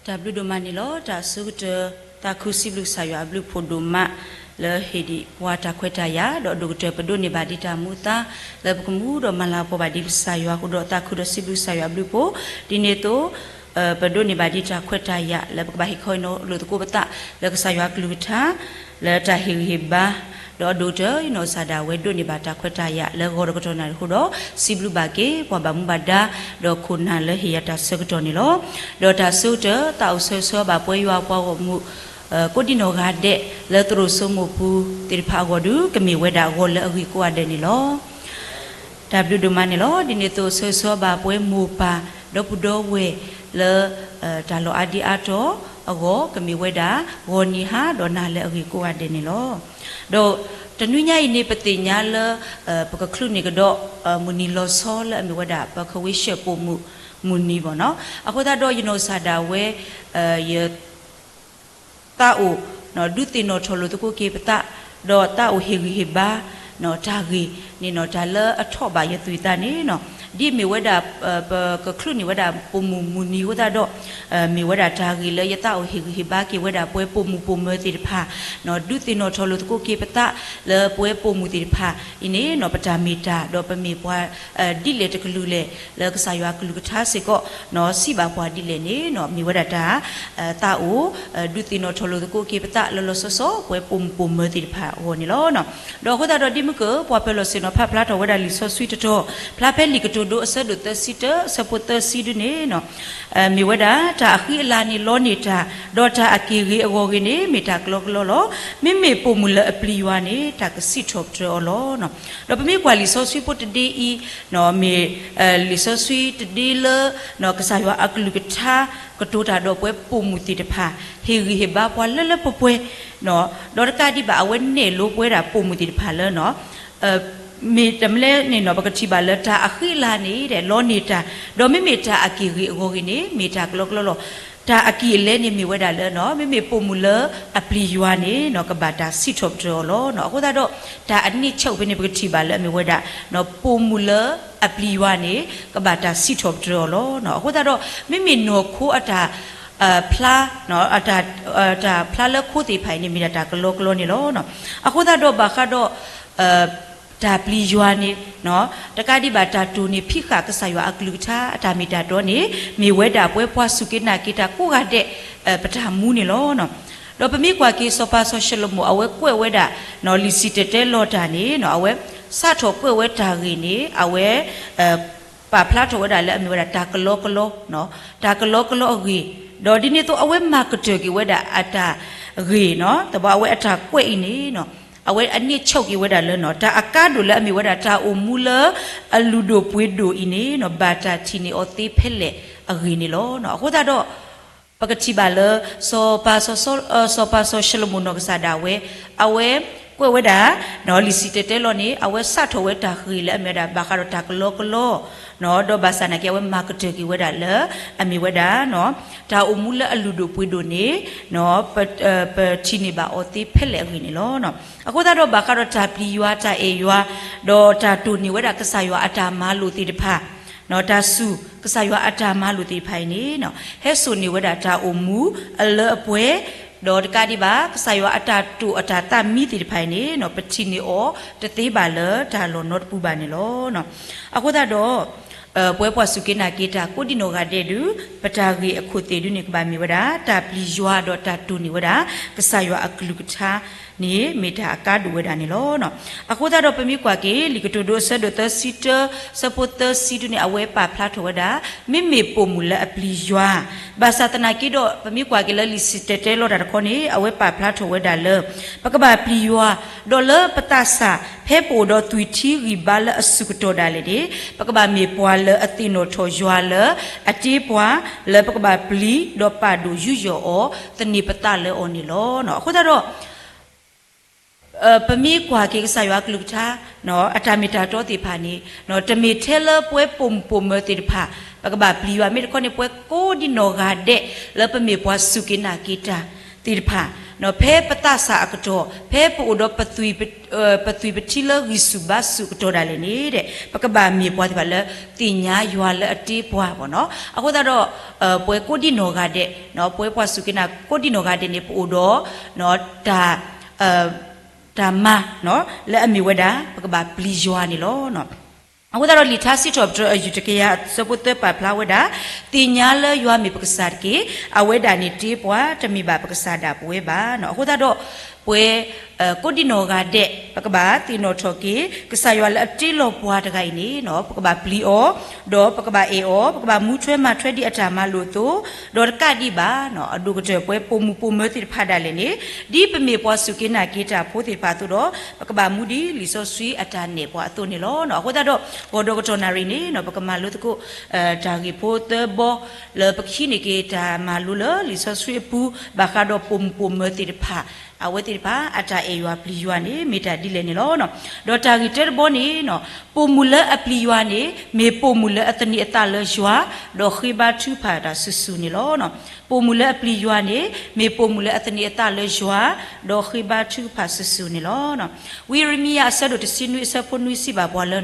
တၢ်ဘျုးဒိၣ်မးန့ၣ်လီၤ. တၢ်အဆိကတၢၢ် သးခုစံးဘျုးကစၢ်ယွၤအဘျုးအဖှိၣ်ဒိၣ်မး လၢဟ့ၣ်ဒံးပှၤတၢ်ခွဲးတၢ်ယာ် ဒီးဒိၣ်ကတၢၢ်ပဒိးန့ၢ်ဘၣ်ဒံးတၢ်မူအသါ လၢပကမူဒီးမၤလၤကပီၤဘၣ်ဒံးကစၢ်ယွၤအဃိဒီး သးခုဒီးစံးဘျုးကစၢ်ယွၤအဘျုးအဖှိၣ် ဒ်န့ၣ်အသိး ပဒိးန့ၢ်ဘၣ်ဒံးတၢ်ခွဲးတၢ်ယာ် လၢပကဘၣ်ဟ့ၣ်ခီဟ့ၣ်နီၤလိာ်သကိးပသး လၢကစၢ်ယွၤအကလုၢ်ကထါ လၢတၢ်ဟ့ၣ်ဂံၢ်ဟ့ၣ်ဘါ ဒီးအဒိၣ်ကတၢၢ် ယနီၢ်ကစၢ်ဒၣ်ဝဲဒိးန့ၢ်ဘၣ်တၢ်ခွဲးတၢ်ယာ်လၢဂီၤဒီးကတီၢ်နၣ်ရံၣ်အဃိဒီး စံးဘျုးဘၣ်က့ၤပှၤဘၣ်မူဘၣ်ဒါ ဒီးခိၣ်နၢ်လၢဟ့ၣ်ယၤတၢ်ဆၢကတီၢ်န့ၣ်လီၤ. ဒီးတၢ်အဆိကတၢၢ် သးအိၣ်ဆၢဂ့ၤဆၢဝါဘၣ်ပှၤယွၤပှၤဂီၢ်မုၢ် ကိးဒံနီၢ်ဂၤဒဲး လၢသရိာ်စိမိၢ်ပူၤသ့ၣ်တဖၣ်အဂီၢ်ဒုး ကမ့ၢ်ဝဲဒၣ်ဂီၤလၢအဂ့ၤကိးဂၤဒဲးန့ၣ်လီၤ. တၢ်ဘျုးဒိၣ်မးန့ၣ်လီၤ. ဒ်န့ၣ်အသိးဆၢဂ့ၤဆၢဝါဘၣ်ပှၤမိၢ်ပၢ် ဒီပုၢ်ဒီဝဲၢ်လၢ တၢ်လီၢ်အါဒံအါတီၤအဂီၢ် ကမ့ၢ်ဝဲဒၣ် ဂီၤနံၤဟါဒီးနၤလၢအဂ့ၤကိးဂၤဒဲးန့ၣ်လီၤ. ဒီးတနွံညါအံၤန့ၣ် ပသ့ၣ်ညါလၢ ပကချုးန့ၢ်ကဒီး မုၢ်နံၤလီၤဆီလၢအမ့ၢ်ဝဲဒၣ် ပကဝ့ၢ်ၡၢၣ်ပိာ်မုၣ်မုၢ်နံၤဘၣ်နီၤ. အဃိသတးဒီးယနီၢ်ကစၢ်ဒၣ်ဝဲ ယ သးအိၣ် ဒုးသ့ၣ်နီၣ်ထီၣ်လိာ်သကိးက့ၤပသး ဒီးသးအိၣ်ဟ့ၣ်ဂံၢ်ဟ့ၣ်ဘါ တၢ်ဂ့ၢ်န့ၣ်နီၤ တၢ်လၢအထီၣ်ဘၣ်ယသွံၣ်သးန့ၣ်နီၤ ဒ်မ့ၢ်ဝဲဒၣ် ပကချုးန့ၢ်ဝဲဒၣ်ပိာ်မုၣ်မုၢ်နံၤအဃိသတးဒီး မ့ၢ်ဝဲဒၣ်တၢ်ဂ့ၢ်လၢယသးအိၣ်ဟ့ၣ်ဂံၢ်ဟ့ၣ်ဘါက့ၤဝဲဒၣ်ပှၤပိာ်မုၣ်ပိာ်မၢၤသ့ၣ်တဖၣ် ဒုးသ့ၣ်နီၣ်ထီၣ်လိာ်သကိးက့ၤပသး လၢပှၤပိာ်မုၣ်သ့ၣ်တဖၣ်အံၤန့ၣ်နီၤ ပတၢ်မ့ၢ်တၢ် ဒီးပမ့ၢ်ပှၤ ဒ်လဲၣ်တကလုာ်လဲၣ် လၢကစၢ်ယွၤအကလုၢ်ကထါစ့ၢ်ကီးနီၤ စံးဘၣ်ပှၤဒ်လဲၣ်န့ၣ်နီၤ မ့ၢ်ဝဲဒၣ်တၢ် သးအိၣ် ဒုးသ့ၣ်နီၣ်ထီၣ်လိာ်သကိးက့ၤပသးလၢလီၤဆီဆီ ပှၤပိာ်မုၣ်ပိာ်မၢၤသ့ၣ်တဖၣ်အဂီၢ်န့ၣ်လီၤ. ဒီးအဃိသတးဒီးဒ်မုၢ်ကၢၢ် ပှၤပၢၤလီၢ်ဆ့ၣ်နီၤဖးဖျါထီၣ်ဝဲဒၣ်လံာ်စီဆှံတတီၤ ဖျါဖဲလံာ်ကတိၤဒိအဆၢဒိၣ်သၢဆံတၢ အဆၢဖိသၢဆံဒုန့ၣ်နီၤ မ့ၢ်ဝဲဒၣ် တၢ်အဃံအလၤန့ၣ်လီန့ၢ်တၢ် ဒီးတၢ်အက့ၢ်ဂ့ၤအဂီၢ်ဂ့ၤန့ၣ် မ့ၢ်တၢ်ကလီကလီလီၤ. မ့မ့ၢ်ပိာ်မုၣ်လၢအပျံၤယွၤန့ၣ် တၢ်ကစံးထီၣ်ပတြၢၤအီၤလီၤ. ဒီးပမ့ၢ်ကွၢ်လံာ်စီဆှံဖိတဒ့အံၤ မ့ၢ် လံာ်စီဆှံတဒ့လၢ ကစၢ်ယွၤအကလုၢ်ကထါ ကတိၤတၢ်ဒီးပှၤပိာ်မုၣ်သ့ၣ်တဖၣ် ဟ့ၣ်ဂံၢ်ဟ့ၣ်ဘါပှၤလၢလၢပှဲၤပှဲၤ ဒီးတကးဒံးဘၣ်အဝဲနဲၣ်လိပှဲၤဒၣ်ပိာ်မုၣ်သ့ၣ်တဖၣ်လၢ မ့ၢ်တမ့ၢ်လၢန့ၣ်နီၤ ပကထံၣ်ဘၣ်လၢတၢ်အဃံအလၤန့ၣ် လီန့ၢ်တၢ် ဒီးမ့မ့ၢ်တၢ်အက့ၢ်ဂ့ၤအဂီၢ်ဂ့ၤန့ၣ် မ့ၢ်တၢ်ကလီကလီလီၤ. တၢ်အက့ၢ်အလဲန့ၣ်မ့ၢ်ဝဲဒၣ်လၢ မ့မ့ၢ်ပိာ်မုၣ်လၢအပျံၤယွၤန့ၣ် ကဘၣ်တၢ်စံးထီၣ်ပတြၢၤအီၤလီၤ. အဃိသတးဒီး တၢ်အန့ၣ်ဆၢၣ်ဖဲန့ၣ် ပကထံၣ်ဘၣ်လၢအမ့ၢ်ဝဲဒၣ် ပိာ်မုၣ်လၢအပျံၤယွၤန့ၣ် ကဘၣ်တၢ်စံးထီၣ်ပတြၢၤအီၤလီၤ. အဃိသတးဒီး မ့မ့ၢ်နီၢ်ခိအတၢ် ဖျါ တၢ်ဖျါလၢခိသ့ၣ်တဖၣ်အံၤန့ၣ် မ့ၢ်ဒၣ်တၢ်ကလီကလီန့ၣ်လီၤ. အဃိသတးဒီးဘၣ်ဃးဒီး တၢ်ပျံၤယွၤန့ၣ် တကးဒံးဘၣ်တၢ်တိၢ်န့ၢ်ဖံးဃာ်ကစၢ်ယွၤအကလုၢ်ကထါအတၢ်မ့ၢ်တၢ်တီန့ၣ် မ့ၢ်ဝဲဒၣ်ပှၤပှၤစူၢ်က့ၤနာ်က့ၤတၢ်ကိးဂၤဒဲး ပတၢ်မူန့ၣ်လီၤ. ဒီးပမ့ၢ်ကွၢ်က့ၤစီၤပၤစီၤၡလိၤမိၣ် အဝဲကွဲးဝဲဒၣ် လံာ်စံၣ်တဲၤတဲလီၤတၢ်န့ၣ် အဝဲ စးထီၣ်ကွဲးဝဲတၢ်ဂ့ၢ်န့ၣ် အဝဲ ပာ်ဖျါထီၣ်ဝဲဒၣ်လၢအမ့ၢ်ဝဲဒၣ်တၢ်ကလီကလီ တၢ်ကလီကလီအဂ့ၢ်, ဒီးဒ်န့ၣ်အသိးအဝဲမၤကတၢၢ်က့ၤဝဲဒၣ်အတၢ်ဂ့ၢ်နီၤ, သဘီအဝဲအတၢ်ကွဲးအံၤန့ၣ် အဝဲအန့ၢ်ဆူၣ်က့ၤဝဲဒၣ်လၢ တၢ်အကါဒိၣ်လၢအမ့ၢ်ဝဲဒၣ်တၢ်အိၣ်မူလၢအလုၢ်ဒိၣ်ပှ့ၤဒိၣ်အံၤန့ၣ် ဘၣ်တၢ်ထံၣ်န့ၢ်အီၤသ့ဖဲလဲၣ်အဂ့ၢ်န့ၣ်လီၤ. အဃိသတးဒီး ပကထံၣ်ဘၣ်လၢ စီၤပၤစီၤၡလိၤမိၣ်နီၢ်ကစၢ်ဒၣ်ဝဲ အဝဲကွဲးဝဲဒၣ် လံာ်စံၣ်တဲၤတဲလီၤန့ၣ် အဝဲစးထီၣ်ဝဲတၢ်ဂ့ၢ်လၢအမ့ၢ်ဝဲဒၣ် ဘၣ်ဃးဒီးတၢ်ကလီကလီ ဒီးဘၣ်ဆၣ်နာ်က့ အဝဲမၤကတၢၢ်က့ၤဝဲဒၣ်လၢ အမ့ၢ်ဝဲဒၣ် တၢ်အိၣ်မူလၢအလုၢ်ဒိၣ်ပှ့ၤဒိၣ်န့ၣ် ပထံၣ်န့ၢ်ဘၣ်အီၤသ့ဖဲလဲၣ်အဂ့ၢ်န့ၣ်လီၤ. အဃိသတးဒီးဘၣ်ဃးဒီးတၢ်ပျံၤယွၤတၢ်အဲၣ်ယွၤ ဒီးတၢ်တိၢ်န့ၢ်ဝဲဒၣ်ကစၢ်ယွၤအတၢ်မၤလိာ်သ့ၣ်တဖၣ် တၢ်စူၢ်ကစၢ်ယွၤအတၢ်မၤလိာ်သ့ၣ်တဖၣ်အံၤန့ၣ် ဟဲစိာ်န့ၢ်ဝဲဒၣ်တၢ်အိၣ်မူအလၢအပှဲၤ ဒီးတကးဒံးဘၣ် ကစၢ်ယွၤအတၢ်တိာ်အတၢ်သးမံသ့ၣ်တဖၣ်အံၤန့ၣ် ပထံၣ်န့ၢ်အီၤတသ့ဘၣ်လၢတၢ်လီၢ်နီတပူၤဘၣ်န့ၣ်လီၤ. အဃိသတးဒီး ပဝဲပှၤစူၢ်က့ၤနာ်က့ၤတၢ်ကိးဒံနီၢ်ဂၤဒဲးဒုး ပတၢ်ဂ့ၢ်အခိၣ်သ့ၣ်ဒုးန့ၣ် ကဘၣ်မ့ၢ်ဝဲဒၣ် တၢ်ပျံၤယွၤဒီးတၢ်တိၢ်န့ၢ်ဝဲဒၣ် ကစၢ်ယွၤအကလုၢ်ကထါန့ၣ် မ့ၢ်တၢ်အကါဒိၣ်ဝဲဒၣ်န့ၣ်လီၤ. အဃိသတးဒီးပမ့ၢ်ကွၢ်က့ၤ လံာ်ကတိၤဒိအဆၢဒိၣ်သၢဆံတၢ ဆၢဖိသၢဆံဒုးန့ၣ် အဝဲပာ်ဖျါထီၣ်ဝဲဒၣ် မ့မ့ၢ်ပိာ်မုၣ်လၢအပျံၤယွၤ ဘၣ်ဆၣ်သနာ်က့ဒီး ပမ့ၢ်ကွၢ်က့ၤလၢလံာ်စံၣ်တဲၤတဲလီၤတၢ်တခီန့ၣ် အဝဲပာ်ဖျါထီၣ်ဝဲဒၣ်လၢ ပကဘၣ်ပျံၤယွၤ ဒီးလၢပသးစၢ် ဖဲပအိၣ်ဒီးသွံၣ်ထံဂံၢ်ဘါလၢအဆူၣ်ကတီၢ်ဒၣ်လဲာ်န့ၣ် ပကဘၣ်မ့ၢ်ပှၤလၢအသ့ၣ်နီၣ်ထီၣ်ယွၤလၢအတ့ပှၤ လၢပကဘၣ်ပျံၤဒီးပာ်ဒိၣ်ယူးယီၣ်အီၤ သန့ၤပသးလၢအီၤန့ၣ်လီၤ. အဃိသတးဒီး ပမ့ၢ်ကွၢ်က့ၤကစၢ်ယွၤအကလုၢ်ကထါ အတၢ်မ့ၢ်တၢ်တီသ့ၣ်တဖၣ်န့ၣ် တမ့ၢ်ထဲလၢပဝဲပိာ်မုၣ်ပိာ်မၢၤသ့ၣ်တဖၣ် ပကဘၣ်ပျံၤယွၤ မ့ၢ်တခီန့ၣ် ပဝဲကိးဒံနီၢ်ဂၤဒဲး လၢပမ့ၢ်ပှၤစူၢ်က့ၤနာ်က့ၤတၢ်သ့ၣ်တဖၣ် ဖဲပသးစၢ်အကတီၢ်, ဖဲပအိၣ်ဒီး ပသွံၣ်ပထံလၢဂံၢ်ဆူၣ်ဘါဆူၣ်အကတီၢ်ဒၣ်လဲာ်န့ၣ်, ပကဘၣ်မ့ၢ်ပှၤသ့ၣ်တဖၣ်လၢသ့ၣ်ညါယွၤလၢအတ့ပှၤဘၣ်နီၤ. အဃိသတးဒီး ပှၤကိးဒံၣ်နီၢ်ဂၤဒဲး, ပှၤကိးဒံၣ်နီၢ်ဂၤဒဲးန့ၣ် ပအိၣ်ဒီး တၢ် တၢ်မၤလၢအမ့ၢ်ဝဲဒၣ် ပကဘၣ်ပျံၤယွၤန့ၣ်လီၤ. အဃိသတးဒီး လံာ်ထါစံးထီၣ်ပတြၢၤအယုၢ်တကယၤအဆၢဖိသၢပာ်ဖျါဝဲဒၣ်, သ့ၣ်ညါလၢယွၤမ့ၢ်ပကစၢ်တက့ၢ်. အဝဲဒၣ်န့ၣ်တ့ပှၤ, တမ့ၢ်ဘၣ်ပကစၢ်ဒၣ်ပဝဲဘၣ်နီၤ. အဃိသတးဒီး ပှၤကိးဒံၣ်နီၢ်ဂၤဒဲး ပကဘၣ်သ့ၣ်နီၣ်ထီၣ်က့ၤ ကစၢ်ယွၤလၢအတ့လီၤပှၤတဂၤအံၤန့ၣ် ပကဘၣ်ပျံၤအီၤ, ဒီးပကဘၣ်အဲၣ်အီၤ, ပကဘၣ်မူထွဲမၤထွဲဒ်အတၢ်မၤလိာ်အသိး, ဒီးတကးဒံးဘၣ် အဒိၣ်ကတၢၢ်ပှၤပိာ်မုၣ်ပိာ်မၢၤသ့ၣ်တဖၣ်ဒၣ်လဲာ်န့ၣ်, ဒ်ပမ့ၢ်ပှၤစူၢ်က့ၤနာ်က့ၤတၢ်ဖိသ့ၣ်တဖၣ်အသိးဒီး ပကဘၣ်မူဒ်လံာ်စီဆှံအတၢ်နဲၣ်ပှၤအသိးန့ၣ်လီၤ. အဃိသတးဒီး ဂီၢ်ဒီးကတီၢ်နၣ်ရံၣ်န့ၣ် ပကမၤလိသကိး တၢ်ဂ့ၢ်ဖိသၢဘီ လၢပကဟံးန့ၢ်က့ၤတၢ်မၤလိလၢလံာ်စီဆှံအပူၤ ဘၣ်ဃးဒီးပိာ်မုၣ်ပိာ်မၢၤသ့ၣ်တဖၣ် အဝဲသ့ၣ်တဖၣ် အတၢ်အဲၣ်ယွၤပျံၤယွၤန့ၣ် မ့ၢ်တၢ်ဒ်လဲၣ်န့ၣ်လီၤ. ဒီးတၢ်ဂ့ၢ်တၢတဘီန့ၣ် ပိာ်မုၣ်လၢအပျံၤယွၤန့ၣ် မ့ၢ်ပိာ်မုၣ်လၢအသန့ၤအသးလၢယွၤ, ဒီးဃ့ဘါထုကဖၣ်တၢ်စုာ်စုာ်န့ၣ်လီၤ. ပိာ်မုၣ်လၢအပျံၤယွၤန့ၣ် မ့ၢ်ပိာ်မုၣ်လၢအသန့ၤအသးလၢယွၤ, ဒီးဃ့ဘါထုကဖၣ်စုာ်စုာ်န့ၣ်လီၤ. ဝံယံးရမံယၤ အဆၢဒိၣ်တဆံနွံအဆၢဖိနွံစံးဘၣ်ပှၤလၢ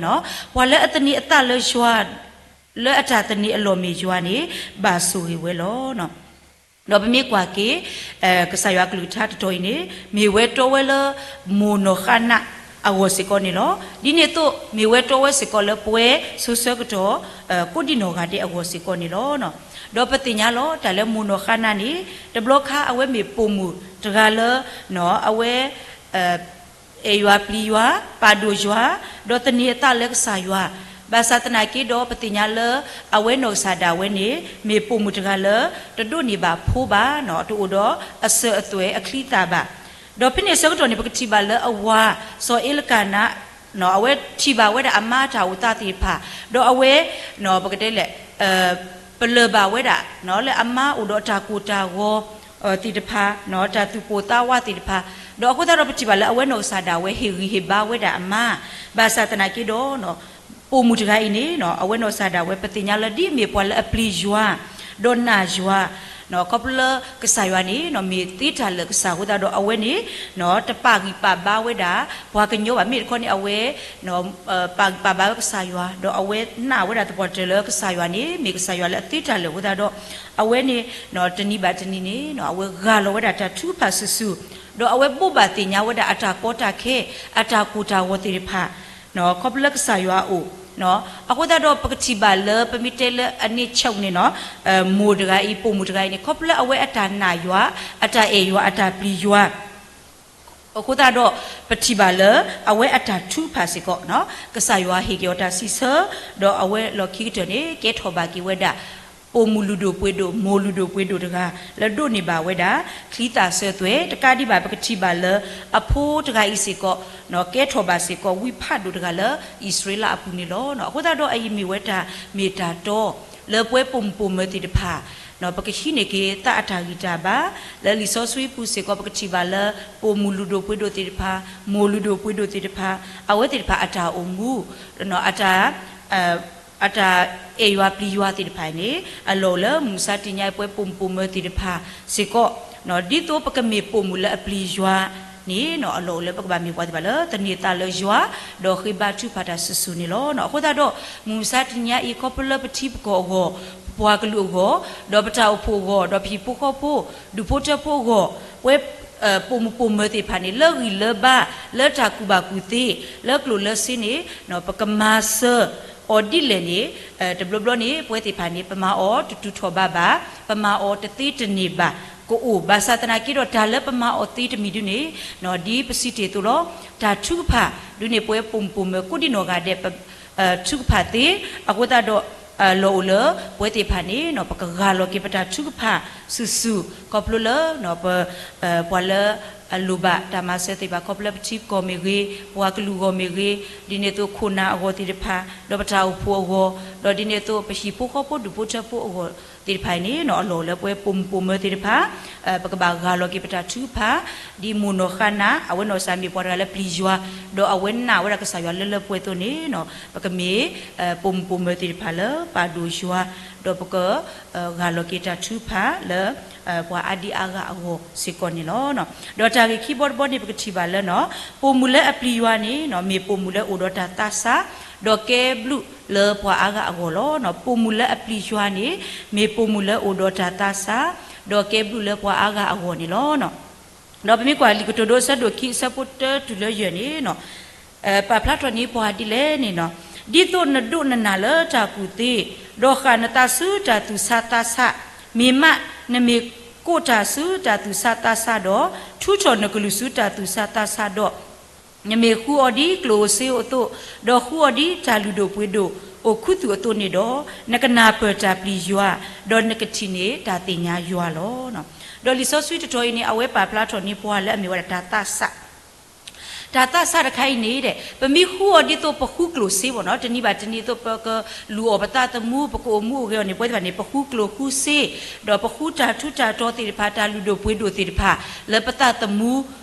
ပှၤလၢအသန့ၤအသးလၢယွၤ, လၢအတၢ်သန့ၤအလီၢ်မ့ၢ်ယွၤန့ၣ် ဘၣ်ဆိၣ်ဂ့ၤဝဲလီၤ. ဒီးပမ့ၢ်ကွၢ်က့ၤ ကစၢ်ယွၤအကလုၢ်ကထါတတီၤအံၤန့ၣ် မ့ၢ်ဝဲတီဝဲလၢ မိၢ်နီၢ်ဃါနးအဂီၢ်စ့ၢ်ကီးန့ၣ်လီၤ. ဒ်န့ၣ်အသိး မ့ၢ်ဝဲတီဝဲစ့ၢ်ကီးလၢပှၤစိၤဆၢကတီၢ် ကိးဒံၣ်နီၢ်ဂၤဒဲးအဂီၢ်စ့ၢ်ကီးန့ၣ်လီၤ. ဒီးပသ့ၣ်ညါလီၤ တၢ်လၢမိၢ်နီၢ်ဃါနးန့ၣ် တဘျီခါအဝဲမ့ၢ်ပိာ်မုၣ်တဂၤလၢ အဝဲ အဲၣ်ယွၤပျံၤယွၤ, ပာ်ဒိၣ်ယွၤ, ဒီးသန့ၤအသးလၢကစၢ်ယွၤ, ဘၣ်ဆၣ်သနာ်က့ဒီး ပသ့ၣ်ညါလၢ အဝဲနီၢ်ကစၢ်ဒၣ်ဝဲန့ၣ် မ့ၢ်ပိာ်မုၣ်တဂၤလၢ တဒိးန့ၢ်ဘၣ်ဖိဘၣ်, တအိၣ်ဒီးအစၢၤအသွဲၣ်အချံသၣ်ဘၣ်. ဒီးဖဲန့ၣ်အဆၢကတီၢ်န့ၣ် ပကထံၣ်ဘၣ်လၢအဝၤ စီၤအ့လကၤနၤ အဝဲထံၣ်ဘၣ်ဝဲဒၣ်အမါအတၢ်အိၣ်သးသ့ၣ်တဖၣ်, ဒီးအဝဲ ပကတဲလဲၣ် ပလၢၢ်ဘၣ်ဝဲဒၣ် လၢအမါအိၣ်ဒီးတၢ်ကိၢ်တၢ်ဂီၤသ့ၣ်တဖၣ်, တၢ်သူၣ်ပိၢ်သးဝးသ့ၣ်တဖၣ်, ဒီးအဃိသတးဒီးပထံၣ်ဘၣ်လၢအဝဲနီၢ်ကစၢ်ဒၣ်ဝဲဟ့ၣ်ဂံၢ်ဟ့ၣ်ဘါဝဲဒၣ်အမါ, ဘၣ်ဆၣ်သနာ်က့ဒီး ပိာ်မုၣ်တဂၤအံၤန့ၣ် အဝဲနီၢ်ကစၢ်ဒၣ်ဝဲ ပသ့ၣ်ညါလၢဒ်အမ့ၢ်ပှၤလၢအပျံၤယွၤ ဒီးနာ်ယွၤ, ခီဖျိလၢကစၢ်ယွၤန့ၣ် မ့ၢ်သ့တၢ်လၢာ်ကစၢ်အဃိသတးဒီး အဝဲန့ၣ် တပာ်ဂံၢ်ပာ်ဘါဝဲဒၣ် ပှၤကညီဘၣ်, မ့ၢ်တခီန့ၣ် အဝဲ ပာ်ဂံၢ်ပာ်ဘါဝဲကစၢ်ယွၤ, ဒီးအဝဲနာ်ဝဲဒၣ်သပှၢ်တၢၢ်လၢကစၢ်ယွၤန့ၣ် မ့ၢ်ကစၢ်ယွၤလၢအသ့တၢ်လၢာ်အဃိသတးဒီး အဝဲန့ၣ် တနံၤဘၣ်တနံၤန့ၣ် အဝဲဂၢ်လီၤဝဲဒၣ်တၢ်ထုကဖၣ်စုာ်စုာ်, ဒီးအဝဲဘိးဘၣ်သ့ၣ်ညါဝဲဒၣ်အတၢ်ကီတၢ်ခဲ အတၢ်ကိၢ်တၢ်ဂီၤသ့ၣ်တဖၣ်, ခီဖျိလၢကစၢ်ယွၤအအိၣ်, အဃိသတးဒီးပကထံၣ်ဘၣ်လၢပမ့ၢ်တဲလၢအန့ၣ်ဆဲးန့ၣ်နီၤ, မိၢ်တဂၤအံၤ ပိာ်မုၣ်တဂၤအံၤန့ၣ် ခီဖျိလၢအဝဲအတၢ်နာ်ယွၤ, အတၢ်အဲၣ်ယွၤ, အတၢ်ပျံၤယွၤ အဃိသတးဒီး ပထံၣ်ဘၣ်လၢ အဝဲအတၢ်ထုကဖၣ်စ့ၢ်ကီး, ကစၢ်ယွၤဟ့ၣ်က့ၤအီၤတၢ်စံးဆၢ, ဒီးအဝဲလီၢ်ခံကတၢၢ်န့ၣ် ကဲထီၣ်ဘၣ်က့ၤဝဲဒၣ် ပိာ်မုၣ်လုၢ်ဒိၣ်ပှ့ၤဒိၣ်, မိၢ်လုၢ်ဒိၣ်ပှ့ၤဒိၣ်တဂၤ လၢဒိးန့ၢ်ဘၣ်ဝဲဒၣ် ချံသၣ်စၢၤသွဲၣ်, တကးဒံးဘၣ် ပကထံၣ်ဘၣ်လၢ အဖိတဂၤအံၤစ့ၢ်ကီး ကဲထီၣ်ဘၣ်စ့ၢ်ကီး ဝံဖးဒိၣ်တဂၤလၢ အံၣ်စရ့လးအပူၤန့ၣ်လီၤ. အဃိသတးဒီး အအံၤမ့ၢ်ဝဲတၢ်မ့ၢ်တၢ်တီ လၢပဝဲပိာ်မုၣ်ပိာ်မၢၤသ့ၣ်တဖၣ် ပကဟံးန့ၢ်က့ၤသးအတၢ်ဂံၢ်တၢ်ဘါ, လၢလံာ်စီဆှံပူၤစ့ၢ်ကီး ပကထံၣ်ဘၣ်လၢ ပိာ်မုၣ်လုၢ်ဒိၣ်ပှ့ၤဒိၣ်သ့ၣ်တဖၣ်, မိၢ်လုၢ်ဒိၣ်ပှ့ၤဒိၣ်သ့ၣ်တဖၣ်, အဝဲသ့ၣ်တဖၣ်အတၢ်အိၣ်မူ, အတၢ် အတၢ်အဲၣ်ယွၤပျံၤယွၤသ့ၣ်တဖၣ်အံၤန့ၣ် အလီၢ်အိၣ်လၢမုၢ်မဆါတနံၤညါအံၤ ပဝဲပိာ်မုၣ်ပိာ်မၢၤသ့ၣ်တဖၣ်စ့ၢ်ကီး, ဒ်သိးပကမ့ၢ်ပိာ်မုၣ်လၢအပျံၤယွၤန့ၣ် အလီၢ်အိၣ်လၢပကဘၣ်မ့ၢ်ပှၤသ့ၣ်တဖၣ်လၢ သန့ၤသးလၢယွၤ, ဒီးဃ့ဘါထုကဖၣ်တၢ်စုာ်စုာ်န့ၣ်လီၤ. အဃိသတးဒီး မုၢ်မဆါတနံၤညါအံၤ ခီဖျိလၢပထံပကီၢ်အဂီၢ်, ပပှၤကလုာ်အဂီၢ်, ဒီးပတၢ်အိၣ်ဖှိၣ်အဂီၢ်, ဒီးပဟံၣ်ဖိဃီဖိ, ဒူၣ်ဖိထၢဖိအဂီၢ်, ပဝဲ ပိာ်မုၣ်ပိာ်မၢၤသ့ၣ်တဖၣ်န့ၣ် လၢဂံၢ်လၢဘါ, လၢတၢ်ကူၣ်ဘၣ်ကူၣ်သ့, လၢကျိၣ်လၢစ့န့ၣ် ပကမၤစၢၤအီၤဒ်လဲၣ်န့ၣ်, တဘျီဘျီန့ၣ် ပဝဲသ့ၣ်တဖၣ်န့ၣ် ပမၤအီၤတတုၤထီၣ်ဘးဘၣ်, ပမၤအီၤတသ့တန့ၢ်ဘၣ် ကအိၣ်, ဘၣ်ဆၣ်သနာ်က့ဒီး တၢ်လၢပမၤအီၤသ့တမံၤဒုန့ၣ် ဒ်ပစံးတ့ၢ်အသိးလီၤ, တၢ်ထုကဖၣ်ဒုန့ၣ် ပဝဲပိာ်မုၣ်ပိာ်မၢၤ ကိးဒံၣ်နီၢ်ဂၤဒဲး ထုကဖၣ်သ့, အဃိသတးဒီး လီၢ်အိၣ်လၢ ပဝဲသ့ၣ်တဖၣ်န့ၣ် ပကဂၢ်လီၤက့ၤပတၢ်ထုကဖၣ်စုာ်စုာ် ခီဖျိလၢ ပှၤလၢအလိၣ်ဘၣ်တၢ်မၤစၢၤသ့ၣ်တဖၣ် ခီဖျိလၢပထံပကီၢ်မ့ၢ်ဂ့ၤ, ပှၤကလုာ်အဂီၢ်မ့ၢ်ဂ့ၤ, ဒ်န့ၣ်အသိးခိၣ်နၢ်အဂီၢ်သ့ၣ်တဖၣ်, ဒီးပတၢ်အိၣ်ဖှိၣ်အဂီၢ်, ဒီးဒ်န့ၣ်အသိးပဟံၣ်ဖိဃီဖိဒူၣ်ဖိထၢဖိအဂီၢ် သ့ၣ်တဖၣ်အံၤန့ၣ် အလီၢ်အိၣ်လၢပဝဲပိာ်မုၣ်ပိာ်မၢၤသ့ၣ်တဖၣ် ပကဘၣ်ဂၢ်လီၤက့ၤပတၢ်ထုကဖၣ် ဒ်မိၢ်နီၢ်ဃါနၤ အဝဲနီၢ်ကစၢ်မ့ၢ်ပှၤတဂၤလၢပျံၤယွၤ ဒီးအဝဲနာ်ဝဲဒၣ်ကစၢ်ယွၤလၢလၢပှဲၤပှဲၤအသိးန့ၣ် ပကမ့ၢ် ပိာ်မုၣ်ပိာ်မၢၤသ့ၣ်တဖၣ်လၢပာ်ဒိၣ်ယွၤ ဒီးပက ဂၢ်လီၤက့ၤတၢ်ထုကဖၣ်လၢ ပှၤအါဒံအါဂၤအဂီၢ်စ့ၢ်ကီးန့ၣ်လီၤ. ဒီးတၢ်ဂ့ၢ်ခံဘီတဘီန့ၣ် ပကထံၣ်ဘၣ်လၢ ပိာ်မုၣ်လၢအပျံၤယွၤန့ၣ် မ့ၢ်ပိာ်မုၣ်လၢအိၣ်ဒီးတၢ်သးစၢ် ဒီးကဲဘျုးလၢပှၤအါဂၤအဂီၢ်လီၤ. ပိာ်မုၣ်လၢအပျံၤယွၤန့ၣ် မ့ၢ်ပိာ်မုၣ်လၢအိၣ်ဒီးတၢ်သးစၢ် ဒီးကဲဘျုးလၢပှၤအါဂၤအဂီၢ်န့ၣ်လီၤ. ဒီးပမ့ၢ်ကွၢ်လံာ်ကတိၤဒိအဆၢဒိၣ်ခံအဆၢဖိတၢတုၤလၢယဲၢ်န့ၣ် ပာ်ဖျါထီၣ်န့ၢ်ပှၤဒ်လဲၣ်န့ၣ် ဒ်သိးနဒိးနနၢ်လၢတၢ်ကူၣ်သ့, ဒီးဃၣ်နသးဆူတၢ်သူၣ်ဆါသးဆး, မ့ၢ်မးနမ့ၢ်ကိးတၢ်ဆူတၢ်သူၣ်ဆါသးဆးဒီး, ထူထီၣ်နကလုၢ်ဆူတၢ်သူၣ်ဆါသးဆးဒီး, နမ့ၢ်ဃုအီၤဒ်ကျိၣ်ဧိၤစ့ဧိၤအသိး, ဒီးဃုအီၤဒ်တၢ်လုၢ်ဒိၣ်ပှ့ၤဒိၣ်အိၣ်ခူသူၣ်အသိးန့ၣ်ဒီး, နကနၢ်ပၢၢ်တၢ်ပျံၤယွၤ, ဒီးနကထံၣ်န့ၢ်တၢ်သ့ၣ်ညါယွၤလီၤ. ဒီးလံာ်စီဆှံတတီၤအံၤန့ၣ် အဝဲပာ်ဖျါထီၣ်န့ၢ်ပှၤလၢအမ့ၢ်ဝဲဒၣ်တၢ်သးစၢ် တၢ်သးစၢ်တခါအံၤန့ၣ်ဒီး ပမ့ၢ်ဃုအီၤဒ်သိးပဃုကျိၣ်စ့ဘၣ်နီၤ, တနံၤဘၣ်တနံၤအသိး ပကလူၤအီၣ်ပသးသမူ, ပကအိၣ်မူအိၣ်ဂဲၤအီၤန့ၣ် ပဝဲသ့ၣ်တဖၣ်န့ၣ် ပဃုကျိၣ်ဃုစ့, ဒီးပဃုတၢ်ထူးတၢ်တီၤသ့ၣ်တဖၣ်, တၢ်လုၢ်ဒိၣ်ပှ့ၤဒိၣ်သ့ၣ်တဖၣ် လၢပသးသမူ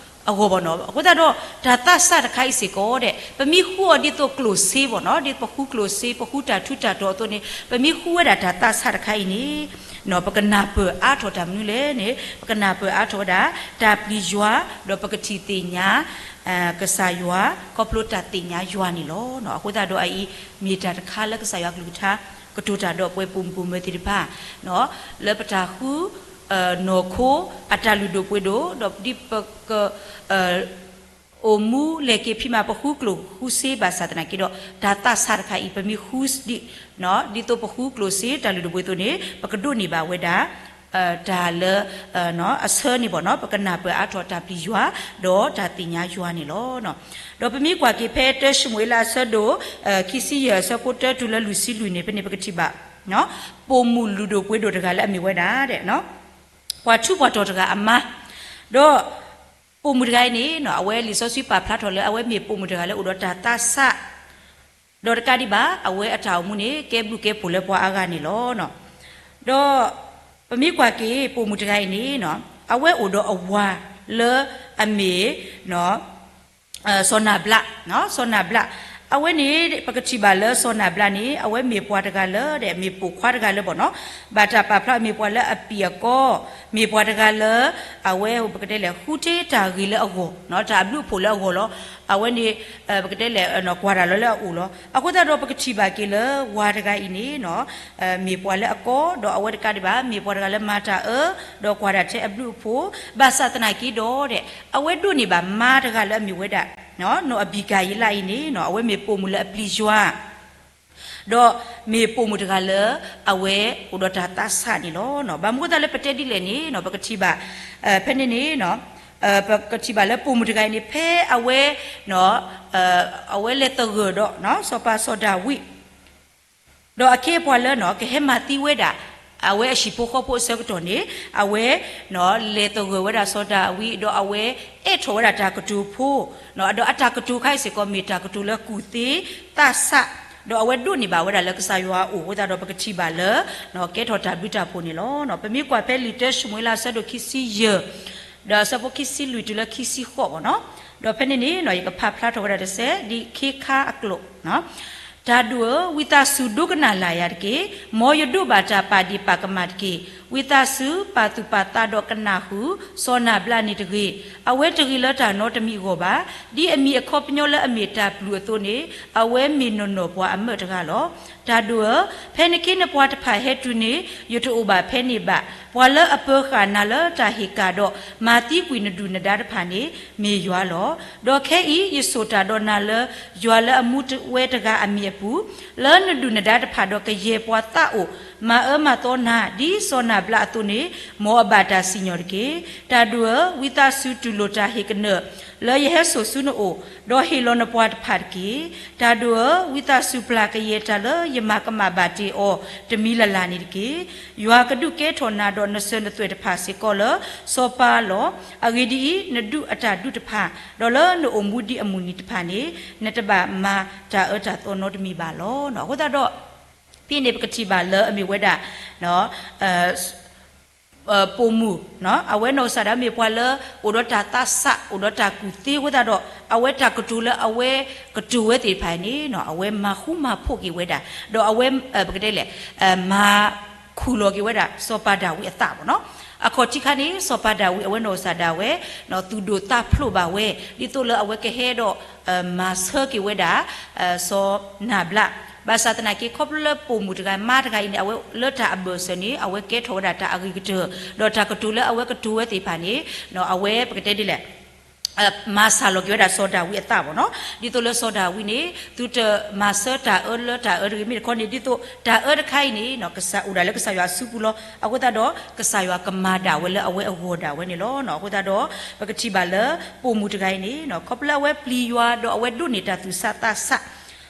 အဂီၢ်ဘၣ်နီၤ. အဃိသတးဒီး တၢ်သးစၢ်တခါအံၤစ့ၢ်ကီးဒီး ပမ့ၢ်ဃုအီၤဒ်သိးကျိၣ်စ့ဘၣ်နီၤ, ဒ်ပဃုကျိၣ်စ့, ပဃုတၢ်ထူးတၢ်တီၤအသိးန့ၣ် ပမ့ၢ်ဃုဝဲဒၣ်တၢ်သးစၢ်တခါအံၤန့ၣ် ပကနၢ်ပၢၢ်အါထီၣ်တၢ်မနုၤလဲၣ်န့ၣ် ပကနၢ်ပၢၢ်အါထီၣ်ဝဲဒၣ် တၢ်ပျံၤယွၤ, ဒီးပကထံၣ်သ့ၣ်ညါ ကစၢ်ယွၤ ခီဖျိတၢ်သ့ၣ်ညါယွၤန့ၣ်လီၤ. အဃိသတးဒီးအအံၤ မ့ၢ်တၢ်တခါလၢကစၢ်ယွၤကလုၢ်ကထါ ကတိၤတၢ်ဒီးပဝဲပိာ်မုၣ်ပိာ်မၢၤသ့ၣ်တဖၣ် လၢပတၢ်ဃု နီၢ်ခိအတၢ်လုၢ်ဒိၣ်ပှ့ၤဒိၣ် ဒီးဒ်ပက အိၣ်မူလဲၤက့ၤဖံးမၤ ပဃုကျိၣ်ဃုစ့ဘၣ်ဆၣ်သနာ်က့ဒီး တၢ်သးစၢ်တခါအံၤ ပမ့ၢ်ဃုဒ် ဒ်သိးပဃုကျိၣ်စ့တၢ်လုၢ်ဒိၣ်ပှ့ၤဒိၣ်အသိးန့ၣ် ပကဒိးန့ၢ်ဘၣ်ဝဲဒၣ် တၢ်လၢ အဆၢန့ၣ်ဘၣ်နီၤ, ပကနၢ်ပၢၢ်အါထီၣ်တၢ်ပျံၤယွၤ ဒီးတၢ်သ့ၣ်ညါယွၤန့ၣ်လီၤ. ဒီးပမ့ၢ်ကွၢ်က့ၤဖဲတၢၡမူၤအ့လးအဆၢဒိၣ် ခံဆံယဲၢ်အဆၢဖိတၢတုၤလၢလွံၢ်ဆံလွံၢ်န့ၣ် ဖဲန့ၣ်ပကထံၣ်ဘၣ် ပိာ်မုၣ်လုၢ်ဒိၣ်ပှ့ၤဒိၣ်တဂၤလၢအမ့ၢ်ဝဲဒၣ် ပှၤထူးပှၤတီၤတဂၤအမါ, ဒီး ပိာ်မုၣ်တဂၤအံၤန့ၣ် အဝဲလံာ်စီဆှံပာ်ဖျါထီၣ်လၢအဝဲမ့ၢ်ပိာ်မုၣ်တဂၤလၢအိၣ်ဒီးတၢ်သးစၢ်, ဒီးတကးဒံးဘၣ် အဝဲအတၢ်အိၣ်မူန့ၣ် ကဲဘျုးကဲဖှိၣ်လၢပှၤအါဂၤန့ၣ်လီၤ. ဒီး ပမ့ၢ်ကွၢ်က့ၤပိာ်မုၣ်တဂၤအံၤန့ၣ် အဝဲအိၣ်ဒီးအဝၤလၢအမ့ၢ် စီၤနၤဘျး, စီၤနၤဘျး, အဝဲန့ၣ် ပကထံၣ်ဘၣ်လၢစီၤနၤဘျးန့ၣ် အဝဲမ့ၢ်ပှၤတဂၤလၢ မ့ၢ်ပိာ်ခွါတဂၤလၢဘၣ်နီၤ, ဘၣ်တၢ်ပာ်ဖျါအမ့ၢ်ပှၤလၢအပံာ်အကီ, မ့ၢ်ပှၤတဂၤလၢ အဝဲပကတဲလဲၣ် ဃုထံတၢ်ဂ့ၤလၢအဂီၢ်, တၢ်အဘျုးအဖှိၣ်လၢအဂီၢ်လီၤ. အဝဲန့ၣ် ပကတဲလဲၣ် ကွၢ်တၢ်လီၤလၢအအိၣ်လီၤ. အဃိသတးဒီးပကထံၣ်ဘၣ်က့ၤလၢဝၤတဂၤအံၤန့ၣ် မ့ၢ်ပှၤလၢအကီ, ဒီးအဝဲတကးဒံးဘၣ် မ့ၢ်ပှၤတဂၤလၢမၤတၢ်အၢ, ဒီးကွၢ်တၢ်ထဲအဘျုးအဖှိၣ်, ဘၣ်ဆၣ်သနာ်က့ဒီး အဝဲဒိးန့ၢ်ဘၣ်မါတဂၤလၢအမ့ၢ်ဝဲဒၣ် နီၢ်အဘံကၤယံလးအံၤန့ၣ် အဝဲမ့ၢ်ပိာ်မုၣ်လၢအပျံၤယွၤ ဒီးမ့ၢ်ပိာ်မုၣ်တဂၤလၢ အဝဲအိၣ်ဒီးတၢ်သးစၢ်န့ၣ်လီၤ. ဘၣ်မနုၤအဃိသတးလၢပတဲဒ်လဲၣ်န့ၣ် ပကထံၣ်ဘၣ် ဖဲန့ၣ်န့ၣ် ပကထံၣ်ဘၣ်လၢပိာ်မုၣ်တဂၤအံၤန့ၣ် ဖဲအဝဲ အဝဲလဲၤသဂၢၢ်ဒီး စီၤပၤစီၤဒၤဝံး ဒီးအခ့အပှၤလၢ ကဟဲမၤသံဝဲဒၣ် အဝဲအဟံၣ်ဖိဃီဖိအဆၢကတီၢ်န့ၣ် အဝဲ လဲၤသဂၢၢ်ဝဲဒၣ်စီၤဒၤဝံး ဒီးအဝဲအဲၣ်ထီၣ်ဝဲဒၣ်တၢ်ကတိၤဖိ ဒီးအတၢ်ကတိၤခါအံၤစ့ၢ်ကီး မ့ၢ်တၢ်ကတိၤလၢကူၣ်သ့သးစၢ်, ဒီးအဝဲဒိးန့ၢ်ဘၣ်ဝဲဒၣ်လၢကစၢ်ယွၤအအိၣ်အဃိသတးဒီး ပကထံၣ်ဘၣ်လၢ ကဲထီၣ်တၢ်ဘျုးတၢ်ဖှိၣ်န့ၣ်လီၤ. ပမ့ၢ်ကွၢ်ဖဲလံာ်တၢၡမူၤအ့လးအဆၢဒိၣ်ခံဆံယဲၢ် ဒီးအဆၢဖိခံဆံလွံၢ်တုၤလၢခံဆံဃိးဘၣ်နီၤ, ဒီးဖဲန့ၣ်န့ၣ် ယကဖးဖျါထီၣ်ဝဲဒၣ်တစဲး ဒ်ခ့ခါအကျိာ် တၢ်ဒိၣ်ဧၢ, ဝံသးစူၤဒိကနၣ်လၢ်ယၤတက့ၢ်. မ်ယဒိးဘၣ်တၢ်ပာ်ဒ့ၣ်ပာ်ကမၣ်တက့ၢ်. ဝံသးစူၤပာ်သူၣ်ပာ်သးဒီးကနၣ်ဃုာ် စီၤနၤဘျးန့ၣ်တဂ့ၤ. အဝဲတဂ့ၤလၢတၢ်နီတမံၤအဂီၢ်ဘၣ်. ဒ်အမံၤအခီပညီလၢအမ့ၢ်တၢ်ပျုၢ်အသိးန့ၣ် အဝဲမ့ၢ်နီၢ်နီၢ်ပှၤအမၢးတဂၤလီၤ. တၢ်ဒိၣ်ဧၢ, ဖဲနခ့နပှၤတဖၣ်ဟဲတုၤန့ၣ် ယတအိၣ်ဘၣ်ဖဲန့ၣ်ဘၣ်. ပှၤလၢအပၢၤဃာ်နၤလၢတၢ်ဟ့ၣ်ကၣ်ဒီး မၤသံကွံာ်နဒုၣ်နဒါတဖၣ်န့ၣ် မ့ၢ်ယွၤလီၤ. ဒီးခဲအံၤ ယဆိၣ်တၢ်ဒီးနၤလၢ ယွၤလၢအမူဝဲတဂၤအမံၤအပူၤ, လၢနဒုၣ်နဒါတဖၣ်ဒီးကယဲၢ်ပှၤသးအိၣ် မၤအၢမၤသီနၤ ဒ်စီၤနၤဘျးအသိးန့ၣ် မ်အဘၣ်တၢ်စံၣ်ညီၣ်တက့ၢ်. တၢ်ဒိၣ်ဧၢ, ဝံသးစူၤတူၢ်လိာ်တၢ်ဟ့ၣ်ကနၢၣ် လၢယဟဲစိာ်ဆူနအိၣ်, ဒီးဟ့ၣ်လီၤနပှၤတဖၣ်တက့ၢ်. တၢ်ဒိၣ်ဧၢ, ဝံသးစူၤပျၢ်ကယဲၢ်တၢ်လၢယမၤကမၣ်ဘၣ်တ့ၢ်အီၤတမံၤလၢ်လၢ်န့ၣ်တက့ၢ်. ယွၤကဒုးကဲထီၣ်နၤဒီးနစၢၤနသွဲၣ်တဖၣ်စ့ၢ်ကီးလၢစီၤပၤလီၤ. အဂ့ၢ်ဒ်အံၤ, နဒုးအတၢ်ဒုးတဖၣ်, ဒီးလၢနအိၣ်မူဒံးအမုၢ်နံၤတဖၣ်န့ၣ် နတဘၣ်မၤတၢ်အၢတၢ်သီနီတမံၤဘၣ်လီၤ. အဃိသတးဒီး ဖဲန့ၣ်ပကထံၣ်ဘၣ်လၢအမ့ၢ်ဝဲဒၣ် ပိာ်မုၣ်, အဝဲနီၢ်ကစၢ်ဒၣ်ဝဲမ့ၢ်ပှၤလၢ အိၣ်ဒီးတၢ်သးစၢ် အိၣ်ဒီးတၢ်ကူၣ်သ့အဃိသတးဒီး အဝဲတၢ်ကတိၤလၢအဝဲကတိၤဝဲသ့ၣ်တဖၣ်န့ၣ် အဝဲမၤဃူမၤဖိးက့ၤဝဲဒၣ် ဒီးအဝဲ ပကတဲလဲၣ် မၤခူၣ်လီၤက့ၤဝဲဒၣ် စီၤပၤဒၤဝံးအသးဘၣ်နီၤ. အခီၣ်ထံးခါန့ၣ် စီၤပၤဒၤဝံးအဝဲနီၢ်ကစၢ်ဒၣ်ဝဲ သူၣ်ဒိၣ်သးဖျိးဘၣ်ဝဲ ဒ်သိးလၢအဝဲကဟဲဒီး မၤဆၢက့ၤဝဲဒၣ် စီၤနၤဘျး. ဘၣ်ဆၣ်သနာ်က့ ခီဖျိလၢပိာ်မုၣ်တဂၤ မါတဂၤအံၤန့ၣ် အဝဲလၢတၢ်အဘၢၣ်စၢၤန့ၣ် အဝဲကဲထီၣ်ဝဲဒၣ်တၢ်အဂ့ၤကတၢၢ် ဒီးတၢ်ကတိၤလၢအဝဲကတိၤဝဲသ့ၣ်တဖၣ်န့ၣ် အဝဲပကတဲဒ်လဲၣ် မၤဆၢလီၤက့ၤဝဲဒၣ်စီၤဒၤဝံးအသးဘၣ်နီၤ. ဒ်သိးလၢစီၤဒၤဝံးန့ၣ် သုတမၤဆၢတၢ်အၢလၢတၢ်အၢတဂ့ၤ မ့ၢ်တခီန့ၣ် ဒ်သိးတၢ်အၢတခါအံၤန့ၣ် ကစၢ်အိၣ်ဒၣ်လၢကစၢ်ယွၤအစုပူၤလီၤ. အဃိသတးဒီး ကစၢ်ယွၤကမၤဒၣ်ဝဲလၢအဝဲအဂီၢ်ဒၣ်ဝဲန့ၣ်လီၤ. အဃိသတးဒီး ပကထံၣ်ဘၣ်လၢ ပိာ်မုၣ်တဂၤအံၤန့ၣ် ခီဖျိလၢအဝဲပျံၤယွၤ ဒီးအဝဲဒိးန့ၢ်တၢ်သူၣ်ဆးသးဆး